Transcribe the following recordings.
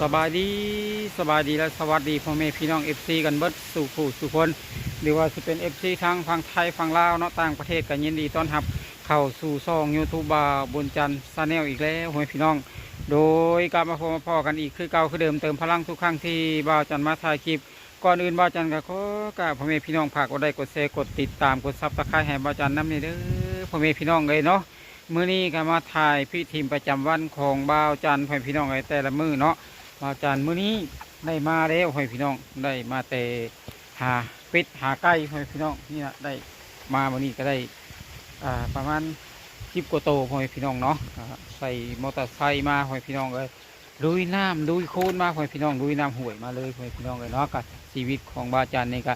ສະບາຍດີ ສະບາຍດີ ແລະ ສະຫວັດດີພໍ່ແມ່ພີ່ນ້ອງ ເອັຟຊີ ກັນເບິດສູ່ຜູ້ສູ່ຄົນ ຫຼືວ່າຊິເປັນ ເອັຟຊີ ທັງຝັ່ງໄທຝັ່ງລາວເນາະ ຕ່າງປະເທດ ກໍຍິນດີຕ້ອນຮັບເຂົ້າສູ່ຊ່ອງ YouTube ບ່າວບຸນຈັນ Channel ອີກແລ້ວ ພໍ່ແມ່ພີ່ນ້ອງ. ໂດຍກັບມາພົບມາພໍ້ກັນອີກຄືເກົ່າຄືເດີມ ເຕີມພະລັງທຸກຄັ້ງທີ່ບ່າວຈັນມາຖ່າຍຄລິບ. ກ່ອນອື່ນບ່າວຈັນກໍຂໍກາບພໍ່ແມ່ພີ່ນ້ອງ ຝາກກົດໄລ້ກົດແຊ ກົດຕິດຕາມ ກົດ Subscribe ໃຫ້ບ່າວຈັນນຳແດ່ເດີ ພໍ່ແມ່ພີ່ນ້ອງເອີຍເນາະ. ມື້ນີ້ກໍມາຖ່າຍພິທີປະຈຳວັນຂອງບ່າວຈັນ ພໍ່ແມ່ພີ່ນ້ອງເອີຍ ແຕ່ລະມື້ເນາະ. ບ່າວຈັນມື້ນີ້ໄດ້ມາແລ້ວ ພໍ່ແມ່ພີ່ນ້ອງ ໄດ້ມາແຕ່ຫາເປັດຫາໄກ່ ພໍ່ແມ່ພີ່ນ້ອງ. ນີ້ລະ ໄດ້ມາມື້ນີ້ກໍໄດ້ ອ່າ ປະມານສິບກວ່າໂຕ ພໍ່ແມ່ພີ່ນ້ອງເນາະ. ອ່າ ໃສ່ມໍເຕີໄຊມາ ພໍ່ແມ່ພີ່ນ້ອງເອີຍ ລຸຍນ້ຳລຸຍໂຄນມາ ພໍ່ແມ່ພີ່ນ້ອງ ລຸຍນ້ຳຫ້ວຍມາເລີຍ ພໍ່ແມ່ພີ່ນ້ອງເອີຍເນາະ. ກໍຊີວິດຂອງບ່າວຈັນນີ້ກໍ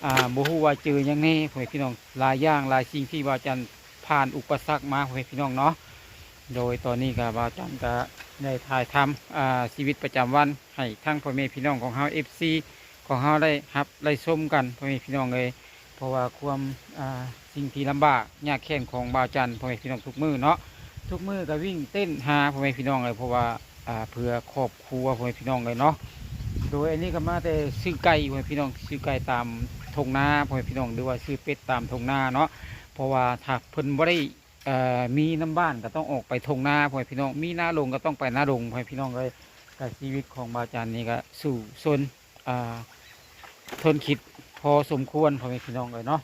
ອ່າ ບໍ່ຮູ້ວ່າເຈີຫຍັງແດ່ ພໍ່ແມ່ພີ່ນ້ອງ ຫຼາຍຢ່າງຫຼາຍສິ່ງທີ່ບ່າວຈັນຜ່ານອຸປະສັກມາ ພໍ່ແມ່ພີ່ນ້ອງເນາະ. ໂດຍຕອນນີ້ກໍບ່າວຈັນກໍໄດ້ຖ່າຍທຳ ອ່າ ຊີວິດປະຈຳວັນໃຫ້ທັງພໍ່ແມ່ພີ່ນ້ອງຂອງເຮົາ ເອັຟຊີ ຂອງເຮົາໄດ້ຮັບໄດ້ຊົມກັນ ພໍ່ແມ່ພີ່ນ້ອງເອີຍ. ເພາະວ່າຄວາມ ອ່າ ສິ່ງທີ່ລຳບາກຍາກແຄ້ນຂອງບ່າວຈັນ ພໍ່ແມ່ພີ່ນ້ອງ ທຸກມື້ເນາະ ທຸກມື້ກໍວິ່ງເຕັ້ນຫາ ພໍ່ແມ່ພີ່ນ້ອງເອີຍ ເພາະວ່າ ອ່າ ເພື່ອຄອບຄົວ ພໍ່ແມ່ພີ່ນ້ອງເອີຍເນາະ. ໂດຍອັນນີ້ກໍມາແຕ່ຊື້ໄກ່ ພໍ່ແມ່ພີ່ນ້ອງ ຊື້ໄກ່ຕາມທົ່ງນາ ພໍ່ແມ່ພີ່ນ້ອງ ຫຼືວ່າຊື້ເປັດຕາມທົ່ງນາເນາະ. ເພາະວ່າຖ້າເພິ່ນບໍ່ໄດ້ ເອີ ມີນຳບ້ານກໍຕ້ອງອອກໄປທົ່ງນາ ພໍ່ແມ່ພີ່ນ້ອງ ມີນາລົງກໍຕ້ອງໄປນາລົງ ພໍ່ແມ່ພີ່ນ້ອງເອີຍ. ກໍຊີວິດຂອງບ່າວຈັນນີ້ກໍສູ້ຊົນ ອ່າ ທົນຄິດພໍສົມຄວນ ພໍ່ແມ່ພີ່ນ້ອງເອີຍເນາະ.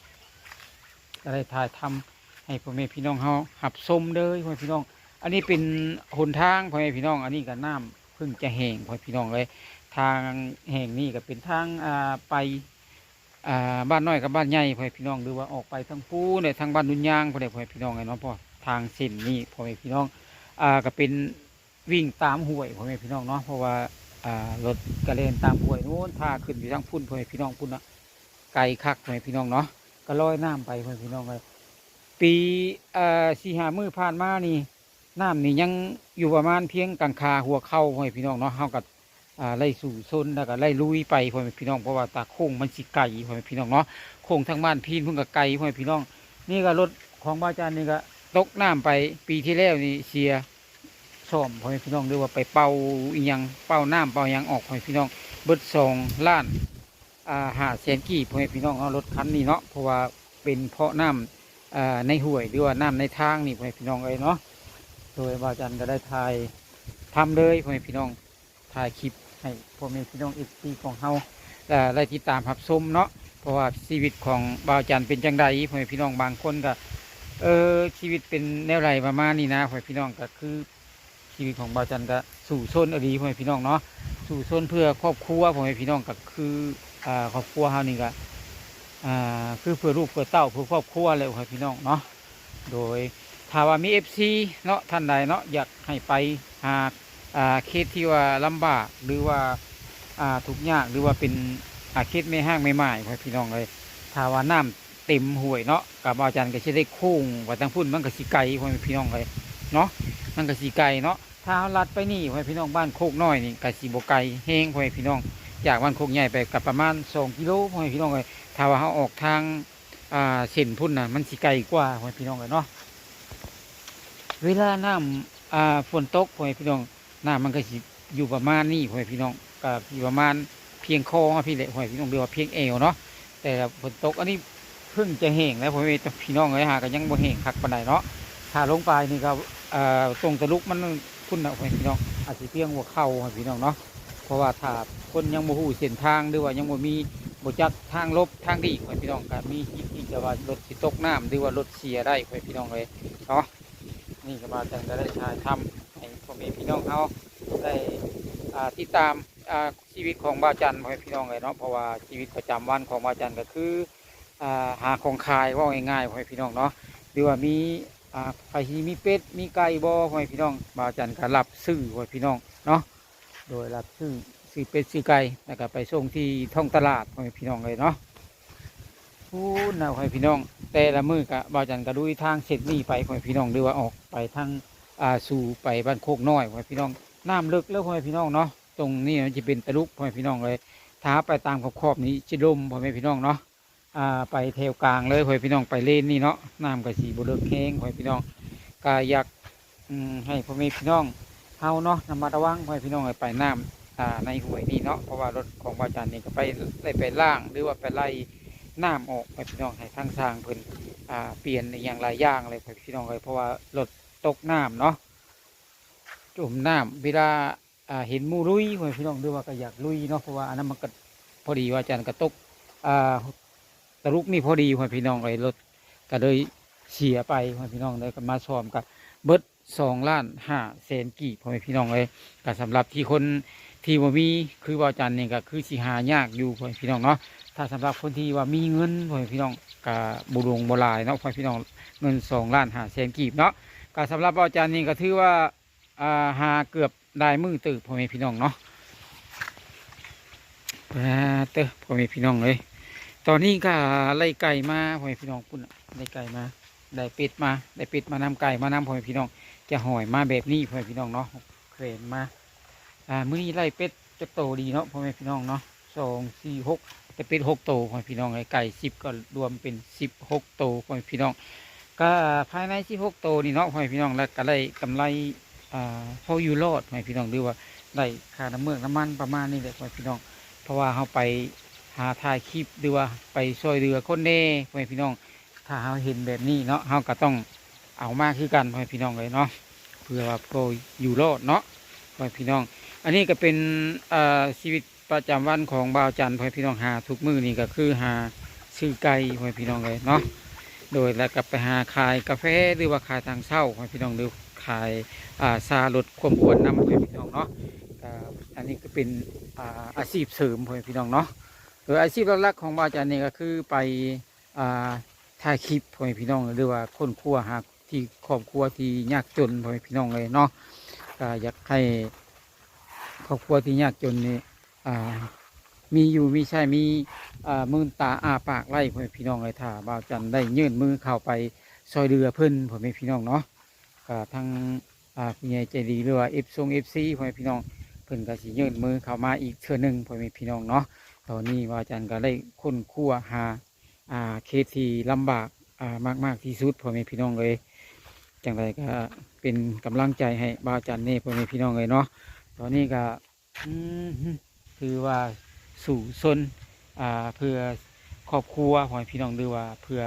ກໍໄດ້ຖ່າຍທຳໃຫ້ພໍ່ແມ່ພີ່ນ້ອງເຮົາຮັບຊົມເດີ ພໍ່ແມ່ພີ່ນ້ອງ. ອັນນີ້ເປັນຫົນທາງ ພໍ່ແມ່ພີ່ນ້ອງ ອັນນີ້ກໍນ້ຳເພິ່ງຈະແຫ້ງ ພໍ່ແມ່ພີ່ນ້ອງເອີຍ. ທາງແຫ່ງນີ້ກໍເປັນທາງ ອ່າ ໄປ ອ່າ ບ້ານນ້ອຍກັບບ້ານໃຫຍ່ ພໍ່ແມ່ພີ່ນ້ອງ ຫຼືວ່າອອກໄປທາງພູ້ນ ທາງບ້ານດຸນຍາງພຸ້ນແຫຼະ ພໍ່ແມ່ພີ່ນ້ອງເອີຍເນາະ. ເພາະທາງເສັ້ນນີ້ ພໍ່ແມ່ພີ່ນ້ອງ ອ່າ ກໍເປັນ ວິ່ງຕາມຫ້ວຍ ພໍ່ແມ່ພີ່ນ້ອງເນາະ. ເພາະວ່າ ອ່າ ລົດກະແລ່ນຕາມຫ້ວຍໂນ້ນ ຖ້າຂຶ້ນໄປທາງພຸ້ນ ພໍ່ແມ່ພີ່ນ້ອງ ພຸ້ນນະ ໄກຄັກ ພໍ່ແມ່ພີ່ນ້ອງເນາະ. ກະລອຍນ້ຳໄປ ພໍ່ແມ່ພີ່ນ້ອງເອີຍ. ປີ ອ່າ ສີ່ຫ້າມື້ຜ່ານມານີ້ ນ້ຳນີ້ຍັງຢູ່ປະມານພຽງກາງຂາຫົວເຂົ່າ ພໍ່ແມ່ພີ່ນ້ອງເນາະ. ເຮົາກໍ ອ່າ ໄລ່ສູ້ຊົນ ແລ້ວກໍໄລ່ລຸຍໄປ ພໍ່ແມ່ພີ່ນ້ອງ ເພາະວ່າຕາໂຄ້ງມັນຊິໄກ ພໍ່ແມ່ພີ່ນ້ອງເນາະ. ໂຄ້ງທາງບ້ານພີນພຸ້ນກໍໄກ ພໍ່ແມ່ພີ່ນ້ອງ. ນີ້ກໍລົດຂອງບ່າວຈັນນີ້ກໍຕົກນ້ຳໄປ ປີທີ່ແລ້ວນີ້ເສຍ ສ້ອມ ພໍ່ແມ່ພີ່ນ້ອງ ຫຼືວ່າໄປເປົ່າອີ່ຫຍັງ ເປົ່ານ້ຳເປົ່າຫຍັງອອກ ພໍ່ແມ່ພີ່ນ້ອງ ເບິດສອງລ້ານ ອ່າ ຫ້າແສນກີບ ພໍ່ແມ່ພີ່ນ້ອງເນາະ ລົດຄັນນີ້ເນາະ. ເພາະວ່າເປັນເພາະນ້ຳ ອ່າ ໃນຫ້ວຍ ຫຼືວ່ານ້ຳໃນທາງນີ້ ພໍ່ແມ່ພີ່ນ້ອງເອີຍເນາະ. ໂດຍບ່າວຈັນກໍໄດ້ຖ່າຍທຳເລີຍ ພໍ່ແມ່ພີ່ນ້ອງ ຖ່າຍຄລິບໃຫ້ພໍ່ແມ່ພີ່ນ້ອງ ເອັຟຊີ ຂອງເຮົາ ເອີ ໄດ້ຕິດຕາມຮັບຊົມເນາະ. ເພາະວ່າຊີວິດຂອງບ່າວຈັນເປັນຈັ່ງໃດ ພໍ່ແມ່ພີ່ນ້ອງ ບາງຄົນກໍ ເອີ ຊີວິດເປັນແນວໃດ ປະມານນີ້ນະ ພໍ່ແມ່ພີ່ນ້ອງ. ກໍຄື ຊີວິດຂອງບ່າວຈັນກໍສູ້ຊົນອີ່ຫຼີ ພໍ່ແມ່ພີ່ນ້ອງເນາະ ສູ້ຊົນເພື່ອຄອບຄົວ ພໍ່ແມ່ພີ່ນ້ອງ. ກໍຄື ອ່າ ຄອບຄົວເຮົານີ້ກໍ ອ່າ ຄືເພື່ອລູກເພື່ອເຕົ້າ ເພື່ອຄອບຄົວແຫຼະ ພໍ່ແມ່ພີ່ນ້ອງເນາະ. ໂດຍຖ້າວ່າມີ ເອັຟຊີ ເນາະ ທ່ານໃດເນາະ ຢາກໃຫ້ໄປຫາ ອ່າ ເຂດທີ່ວ່າລຳບາກ ຫຼືວ່າ ອ່າ ທຸກຍາກ ຫຼືວ່າເປັນ ອ່າ ເຂດແມ່ຮ້າງແມ່ໝ້າຍ ພໍ່ແມ່ພີ່ນ້ອງເອີຍ. ຖ້າວ່ານ້ຳ ເຕັມຫ້ວຍເນາະ ກະບ່າວຈັນກໍຊິໄດ້ໂຄ້ງໄປທາງພຸ້ນ ມັນກໍຊິໄກ ພໍ່ແມ່ພີ່ນ້ອງເອີຍເນາະ ມັນກໍຊິໄກເນາະ. ຖ້າເຮົາລັດໄປນີ້ ພໍ່ແມ່ພີ່ນ້ອງ ບ້ານໂຄກນ້ອຍນີ້ກໍຊິບໍ່ໄກແຮງ ພໍ່ແມ່ພີ່ນ້ອງ. ຈາກບ້ານໂຄກໃຫຍ່ໄປກໍປະມານສອງກິໂລ ພໍ່ແມ່ພີ່ນ້ອງເອີຍ. ຖ້າວ່າເຮົາອອກທາງ ອ່າ ເສັ້ນພຸ້ນນະ ມັນຊິໄກກວ່າ ພໍ່ແມ່ພີ່ນ້ອງເອີຍເນາະ. ເວລານ້ຳ ອ່າ ຝົນຕົກ ພໍ່ແມ່ພີ່ນ້ອງ ນ້ຳມັນກໍຊິຢູ່ປະມານນີ້ ພໍ່ແມ່ພີ່ນ້ອງ ກໍຊິປະມານພຽງຄໍເຮົາພີ້ແຫຼະ ພໍ່ແມ່ພີ່ນ້ອງ ຫຼືວ່າພຽງແອວເນາະ. ແຕ່ຝົນຕົກອັນນີ້ເພິ່ງຈະແຫ້ງແລ້ວ ພໍ່ແມ່ພີ່ນ້ອງເອີຍ ຫາກໍຍັງບໍ່ແຫ້ງຄັກປານໃດເນາະ. ຖ້າລົງໄປນີ້ກໍ ເອີ ຕົງຕະລຸກມັນພຸ້ນນະ ພໍ່ແມ່ພີ່ນ້ອງ ອາດຊິພຽງຫົວເຂົ່າ ພໍ່ແມ່ພີ່ນ້ອງເນາະ. ເພາະວ່າຖ້າຄົນຍັງບໍ່ຮູ້ເສັ້ນທາງ ຫຼືວ່າຍັງບໍ່ມີ ບໍ່ຈັກທາງຫຼົບທາງຫຼີກ ພໍ່ແມ່ພີ່ນ້ອງ ກໍມີສິດທີ່ຈະວ່າລົດຊິຕົກນ້ຳ ຫຼືວ່າລົດເສຍໄດ້ ພໍ່ແມ່ພີ່ນ້ອງເອີຍເນາະ. ນີ້ກໍບ່າວຈັນກໍໄດ້ຖ່າຍທຳໃຫ້ພໍ່ແມ່ພີ່ນ້ອງເຮົາໄດ້ ອ່າ ຕິດຕາມ ອ່າ ຊີວິດຂອງບ່າວຈັນ ພໍ່ແມ່ພີ່ນ້ອງເອີຍເນາະ. ເພາະວ່າຊີວິດປະຈຳວັນຂອງບ່າວຈັນກໍຄື ອ່າ ຫາຂອງຂາຍ ເວົ້າງ່າຍໆ ພໍ່ແມ່ພີ່ນ້ອງເນາະ. ຫຼືວ່າມີ ອ່າ ໃຜທີ່ມີເປັດມີໄກ່ບໍ່ ພໍ່ແມ່ພີ່ນ້ອງ ບ່າວຈັນກໍຮັບຊື້ ພໍ່ແມ່ພີ່ນ້ອງເນາະ. ໂດຍຮັບຊື້ ຊື້ເປັດຊື້ໄກ່ ແລ້ວກໍໄປສົ່ງທີ່ທ້ອງຕະຫຼາດ ພໍ່ແມ່ພີ່ນ້ອງເອີຍເນາະ. ພຸ້ນນະ ພໍ່ແມ່ພີ່ນ້ອງ ແຕ່ລະມື້ກະບ່າວຈັນກະລຸຍທາງເສັ້ນນີ້ໄປ ພໍ່ແມ່ພີ່ນ້ອງ ຫຼືວ່າອອກໄປທາງ ອ່າ ສູ່ໄປບ້ານໂຄກນ້ອຍ ພໍ່ແມ່ພີ່ນ້ອງ. ນ້ຳເລິກເລີຍ ພໍ່ແມ່ພີ່ນ້ອງເນາະ. ຕົງນີ້ມັນຈະເປັນຕະລຸກ ພໍ່ແມ່ພີ່ນ້ອງເອີຍ. ຖ້າເຮົາໄປຕາມຂອບໆນີ້ຈະລົມ ພໍ່ແມ່ພີ່ນ້ອງເນາະ. ອ່າ ໄປແຖວກາງເລີຍ ພໍ່ແມ່ພີ່ນ້ອງ ໄປເລນນີ້ເນາະ. ນ້ຳກະຊິບໍ່ເລິກແຮງ ພໍ່ແມ່ພີ່ນ້ອງ. ກະຢາກ ອືມ ໃຫ້ພໍ່ແມ່ພີ່ນ້ອງເຮົາເນາະ ລະມັດລະວັງ ພໍ່ແມ່ພີ່ນ້ອງເອີຍ ໄປນ້ຳ ອ່າ ໃນຫ້ວຍນີ້ເນາະ ເພາະວ່າລົດຂອງພະອາຈານນີ້ກໍໄປ ໄດ້ໄປລ້າງ ຫຼືວ່າໄປໄລ່ນ້ຳອອກ ໃຫ້ພີ່ນ້ອງ ໃຫ້ທາງຊ່າງເພິ່ນ ອ່າ ປ່ຽນອີ່ຫຍັງຫຼາຍຢ່າງເລີຍ ພໍ່ແມ່ພີ່ນ້ອງເອີຍ ເພາະວ່າລົດຕົກນ້ຳເນາະ ຈົມນ້ຳ ເວລາ ອ່າ ເຫັນໝູ່ລຸຍ ພໍ່ແມ່ພີ່ນ້ອງ ຫຼືວ່າກໍຢາກລຸຍເນາະ ເພາະວ່າອັນນັ້ນມັນກໍພໍດີວ່າອາຈານກໍຕົກ ອ່າ ຕະລຸກນີ້ພໍດີ ພໍ່ແມ່ພີ່ນ້ອງເອີຍ ລົດກໍເລີຍເສຍໄປ ພໍ່ແມ່ພີ່ນ້ອງເອີຍ ກໍມາສ້ອມກໍເບິດສອງລ້ານຫ້າແສນກີບ ພໍ່ແມ່ພີ່ນ້ອງເອີຍ ກໍສຳລັບທີ່ຄົນທີ່ບໍ່ມີຄືວ່າອາຈານນີ້ກໍຄືຊິຫາຍາກຢູ່ ພໍ່ແມ່ພີ່ນ້ອງເນາະ ຖ້າສຳລັບຄົນທີ່ວ່າມີເງິນ ພໍ່ແມ່ພີ່ນ້ອງ ກໍບໍ່ຫຼວງບໍ່ຫຼາຍເນາະ ພໍ່ແມ່ພີ່ນ້ອງ ເງິນສອງລ້ານຫ້າແສນກີບເນາະ ກໍສຳລັບອາຈານນີ້ກໍຖືວ່າ ອ່າ ຫາເກືອບຫຼາຍມື້ເຕີບ ພໍ່ແມ່ພີ່ນ້ອງເນາະ ປາດເຕີ ພໍ່ແມ່ພີ່ນ້ອງເອີຍ ຕອນນີ້ກໍໄລ່ໄກ່ມາ ພໍ່ແມ່ພີ່ນ້ອງ ພຸ້ນນະ ໄລ່ໄກ່ມາ ໄດ້ເປັດມາ ໄດ້ເປັດມານຳ ໄກ່ມານຳ ພໍ່ແມ່ພີ່ນ້ອງ ຈະຫອຍມາແບບນີ້ ພໍ່ແມ່ພີ່ນ້ອງເນາະ ແຂວນມາ ອ່າ ມື້ນີ້ໄລ່ເປັດຈັກໂຕດີເນາະ ພໍ່ແມ່ພີ່ນ້ອງເນາະ ສອງ ສີ່ ຫົກ ໄດ້ເປັດຫົກໂຕ ພໍ່ແມ່ພີ່ນ້ອງເອີຍ ໄກ່ສິບກໍລວມເປັນສິບຫົກໂຕ ພໍ່ແມ່ພີ່ນ້ອງ ກໍພາຍໃນສິບຫົກໂຕນີ້ເນາະ ພໍ່ແມ່ພີ່ນ້ອງ ແລ້ວກໍໄດ້ກຳໄລ ອ່າ ພໍຢູ່ລອດ ພໍ່ແມ່ພີ່ນ້ອງ ຫຼືວ່າໄດ້ຄ່ານ້ຳເມືອກນ້ຳມັນປະມານນີ້ແຫຼະ ພໍ່ແມ່ພີ່ນ້ອງ ເພາະວ່າເຮົາໄປຫາຖ່າຍຄລິບ ຫຼືວ່າໄປຊ່ວຍເຫຼືອຄົນແດ່ ພໍ່ແມ່ພີ່ນ້ອງ ຖ້າເຮົາເຫັນແບບນີ້ເນາະ ເຮົາກໍຕ້ອງເອົາມາຄືກັນ ພໍ່ແມ່ພີ່ນ້ອງເອີຍເນາະ ເພື່ອວ່າພໍຢູ່ລອດເນາະ ພໍ່ແມ່ພີ່ນ້ອງ ອັນນີ້ກໍເປັນ ອ່າ ຊີວິດ ປະຈຳວັນຂອງບ່າວຈັນ ພໍ່ແມ່ພີ່ນ້ອງ ຫາທຸກມື້ນີ້ກໍຄືຫາຊື້ໄກ່ ພໍ່ແມ່ພີ່ນ້ອງເອີຍເນາະ ໂດຍ ແລ້ວກໍໄປຫາຂາຍກາແຟ ຫຼືວ່າຂາຍຖັງເຊົ່າ ພໍ່ແມ່ພີ່ນ້ອງ ຫຼືຂາຍ ອ່າ ຊາລົດຄວາມອ້ວນນຳ ພໍ່ແມ່ພີ່ນ້ອງເນາະ ກໍອັນນີ້ກໍເປັນ ອ່າ ອາຊີບເສີມ ພໍ່ແມ່ພີ່ນ້ອງເນາະ ໂດຍອາຊີບຫຼັກໆຂອງບ່າວຈັນນີ້ກໍຄືໄປ ອ່າ ຖ່າຍຄລິບ ພໍ່ແມ່ພີ່ນ້ອງ ຫຼືວ່າຄົ້ນຄວ້າຫາທີ່ຄອບຄົວທີ່ຍາກຈົນ ພໍ່ແມ່ພີ່ນ້ອງເອີຍເນາະ ກໍຢາກໃຫ້ຄອບຄົວທີ່ຍາກຈົນນີ້ ອ່າ ມີຢູ່ມີໃຊ້ ມີ ອ່າ ມືນຕາອ້າປາກໄດ້ ພໍ່ແມ່ພີ່ນ້ອງເອີຍ ຖ້າບ່າວຈັນໄດ້ຍື່ນມືເຂົ້າໄປຊ່ວຍເຫຼືອເພິ່ນ ພໍ່ແມ່ພີ່ນ້ອງເນາະ ກໍທັງ ອ່າ ຜູ້ໃຫຍ່ໃຈດີ ຫຼືວ່າເອັຟ ຊົງ ເອັຟຊີ ພໍ່ແມ່ພີ່ນ້ອງ ເພິ່ນກໍຊິຍື່ນມືເຂົ້າມາອີກເທື່ອໜຶ່ງ ພໍ່ແມ່ພີ່ນ້ອງເນາະ ຕອນນີ້ບ່າວຈັນກໍໄດ້ຄົ້ນຄວ້າຫາ ອ່າ ເຂດທີ່ລຳບາກ ອ່າ ມາກໆທີ່ສຸດ ພໍ່ແມ່ພີ່ນ້ອງເອີຍ ຈັ່ງໃດກໍເປັນກຳລັງໃຈໃຫ້ບ່າວຈັນແດ່ ພໍ່ແມ່ພີ່ນ້ອງເອີຍເນາະ ຕອນນີ້ກໍ ອືມ ຖືວ່າສູ້ຊົນ ອ່າ ເພື່ອຄອບຄົວ ພໍ່ແມ່ພີ່ນ້ອງ ຫຼືວ່າເພື່ອ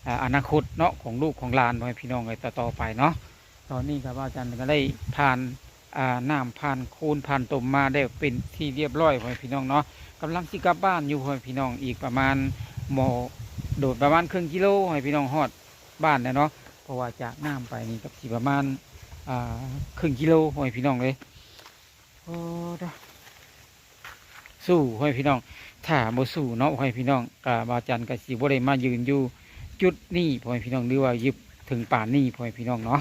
ອ່າ ອະນາຄົດເນາະ ຂອງລູກຂອງຫຼານ ພໍ່ແມ່ພີ່ນ້ອງເອີຍ ຕໍ່ໆໄປເນາະ ຕອນນີ້ກໍບ່າວຈັນກໍໄດ້ຜ່ານ ອ່າ ນ້ຳ ຜ່ານໂຄນ ຜ່ານຕົມມາແລ້ວເປັນທີ່ຮຽບຮ້ອຍ ພໍ່ແມ່ພີ່ນ້ອງເນາະ ກຳລັງຊິກັບບ້ານຢູ່ ພໍ່ແມ່ພີ່ນ້ອງ ອີກປະມານ ບໍ່ໂດນປະມານເຄິ່ງກິໂລ ພໍ່ແມ່ພີ່ນ້ອງ ຮອດບ້ານແລ້ວເນາະ ເພາະວ່າຈາກນ້ຳໄປນີ້ກໍຊິປະມານ ອ່າ ເຄິ່ງກິໂລ ພໍ່ແມ່ພີ່ນ້ອງເອີຍ ໂອ້ ສູ້ ພໍ່ແມ່ພີ່ນ້ອງ ຖ້າບໍ່ສູ້ເນາະ ພໍ່ແມ່ພີ່ນ້ອງ ກະບ່າວຈັນກະຊິບໍ່ໄດ້ມາຢືນຢູ່ຈຸດນີ້ ພໍ່ແມ່ພີ່ນ້ອງ ຫຼືວ່າຢູ່ເຖິງປານນີ້ ພໍ່ແມ່ພີ່ນ້ອງເນາະ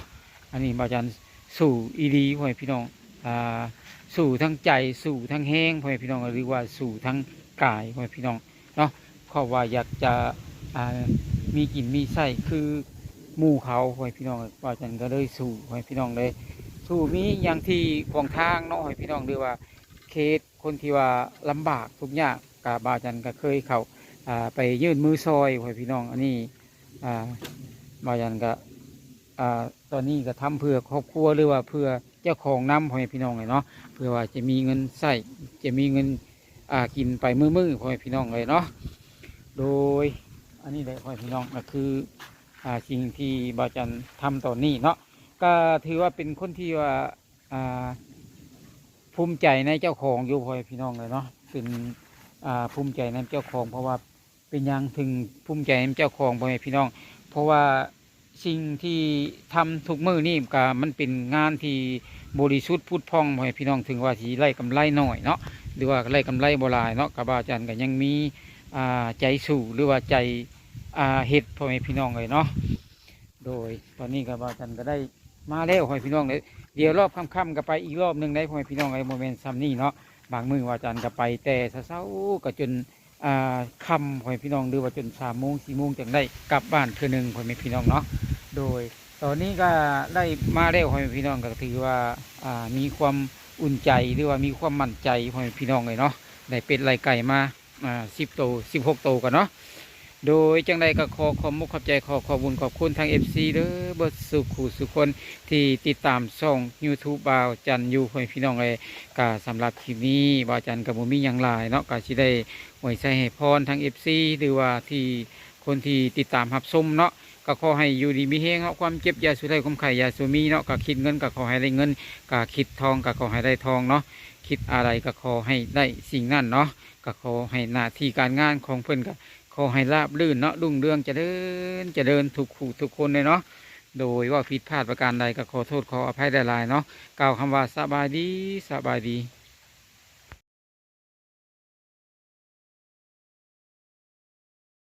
ອັນນີ້ບ່າວຈັນສູ້ອີ່ຫຼີ ພໍ່ແມ່ພີ່ນ້ອງ ອ່າ ສູ້ທັງໃຈ ສູ້ທັງແຮງ ພໍ່ແມ່ພີ່ນ້ອງ ຫຼືວ່າສູ້ທັງກາຍ ພໍ່ແມ່ພີ່ນ້ອງເນາະ ເພາະວ່າຢາກຈະ ອ່າ ມີກິນມີໃຊ້ຄືໝູ່ເຂົາ ພໍ່ແມ່ພີ່ນ້ອງ ບ່າວຈັນກະເລີຍສູ້ ພໍ່ແມ່ພີ່ນ້ອງເອີຍ ສູ້ມີຫຍັງທີ່ຂວາງທາງເນາະ ພໍ່ແມ່ພີ່ນ້ອງ ຫຼືວ່າເຂດ ຄົນທີ່ວ່າລຳບາກທຸກຍາກ ກະບ່າວຈັນກະເຄີຍເຂົ້າ ອ່າ ໄປຍື່ນມືຊ່ອຍ ພໍ່ແມ່ພີ່ນ້ອງ ອັນນີ້ ອ່າ ບ່າວຈັນກະ ອ່າ ຕອນນີ້ກະທຳເພື່ອຄອບຄົວ ຫຼືວ່າເພື່ອເຈົ້າຂອງນຳ ພໍ່ແມ່ພີ່ນ້ອງເອີຍເນາະ ເພື່ອວ່າຈະມີເງິນໃຊ້ ຈະມີເງິນ ອ່າ ກິນໄປມື້ໆ ພໍ່ແມ່ພີ່ນ້ອງເອີຍເນາະ ໂດຍ ອັນນີ້ແຫຼະ ພໍ່ແມ່ພີ່ນ້ອງ ກະຄື ອ່າ ສິ່ງທີ່ບ່າວຈັນທຳຕອນນີ້ເນາະ ກະຖືວ່າເປັນຄົນທີ່ວ່າ ອ່າ ພູມໃຈໃນເຈົ້າຂອງຢູ່ ພໍ່ແມ່ພີ່ນ້ອງເອີຍເນາະ ເປັນ ອ່າ ພູມໃຈນຳເຈົ້າຂອງ ເພາະວ່າເປັນຫຍັງເຖິງພູມໃຈນຳເຈົ້າຂອງ ພໍ່ແມ່ພີ່ນ້ອງ ເພາະວ່າສິ່ງທີ່ທຳທຸກມື້ນີ້ກະມັນເປັນງານທີ່ບໍລິສຸດຜຸດຜ່ອງ ພໍ່ແມ່ພີ່ນ້ອງ ເຖິງວ່າຊິໄດ້ກຳໄລໜ້ອຍເນາະ ຫຼືວ່າໄດ້ກຳໄລບໍ່ຫຼາຍເນາະ ກະບ່າວຈັນກະຍັງມີ ອ່າ ໃຈສູ້ ຫຼືວ່າໃຈ ອ່າ ເຮັດ ພໍ່ແມ່ພີ່ນ້ອງເອີຍເນາະ ໂດຍ ຕອນນີ້ກະບ່າວຈັນກະໄດ້ ມາແລ້ວ ພໍ່ແມ່ພີ່ນ້ອງເອີຍ ດຽວລອບຄ່ຳໆກະໄປອີກລອບໜຶ່ງໄດ໋ ພໍ່ແມ່ພີ່ນ້ອງເອີຍ ບໍ່ແມ່ນຊ່ຳນີ້ເນາະ ບາງມື້ບ່າວຈັນກະໄປແຕ່ເຊົ້າໆ ກະຈົນ ອ່າ ຄ່ຳ ພໍ່ແມ່ພີ່ນ້ອງ ຫຼືວ່າຈົນສາມໂມງ ສີ່ໂມງ ຈັ່ງໄດ້ກັບບ້ານເທື່ອໜຶ່ງ ພໍ່ແມ່ພີ່ນ້ອງເນາະ ໂດຍ ຕອນນີ້ກະໄດ້ມາແລ້ວ ພໍ່ແມ່ພີ່ນ້ອງ ກະຖືວ່າ ອ່າ ມີຄວາມອຸ່ນໃຈ ຫຼືວ່າມີຄວາມໝັ້ນໃຈ ພໍ່ແມ່ພີ່ນ້ອງເອີຍເນາະ ໄດ້ເປັດໄດ້ໄກ່ມາ ອ່າ ສິບໂຕ ສິບຫົກໂຕກັນເນາະ ໂດຍຈັ່ງໃດກໍຂໍຂອບມຸກຂອບໃຈ ຂໍຂອບບຸນຂອບຄຸນທາງເອັຟຊີເດີ ເບິດສູ່ຄູ່ສູ່ຄົນທີ່ຕິດຕາມຊ່ອງຢູທູບບ່າວຈັນຢູ່ ພໍ່ແມ່ພີ່ນ້ອງເອີຍ. ກໍສຳລັບຄລິບນີ້ ບ່າວຈັນກໍບໍ່ມີຫຍັງຫຼາຍເນາະ ກໍຊິໄດ້ອວຍໄຊໃຫ້ພອນທາງເອັຟຊີ ຫຼືວ່າທີ່ຄົນທີ່ຕິດຕາມຮັບຊົມເນາະ ກໍຂໍໃຫ້ຢູ່ດີມີແຮງເນາະ ຄວາມເຈັບຢ່າສູ່ໄດ້ ຄວາມໄຂ້ຢ່າສູ່ມີເນາະ ກໍຄິດເງິນກໍຂໍໃຫ້ໄດ້ເງິນ ກໍຄິດທອງກໍຂໍໃຫ້ໄດ້ທອງເນາະ ຄິດອະໄລກໍຂໍໃຫ້ໄດ້ສິ່ງນັ້ນເນາະ. ກໍຂໍໃຫ້ໜ້າທີ່ການງານຂອງເພິ່ນກໍຂໍໃຫ້ລາບລື່ນເນາະ ຮຸ່ງເຮືອງຈະເລີນ ຈະເລີນທຸກຄູ່ທຸກຄົນເລີຍເນາະ. ໂດຍເວົ້າຜິດພາດປະການໃດກໍຂໍໂທດຂໍອະໄພຫຼາຍໆເນາະ. ກ່າວຄຳວ່າສະບາຍດີ ສະບາຍດີ.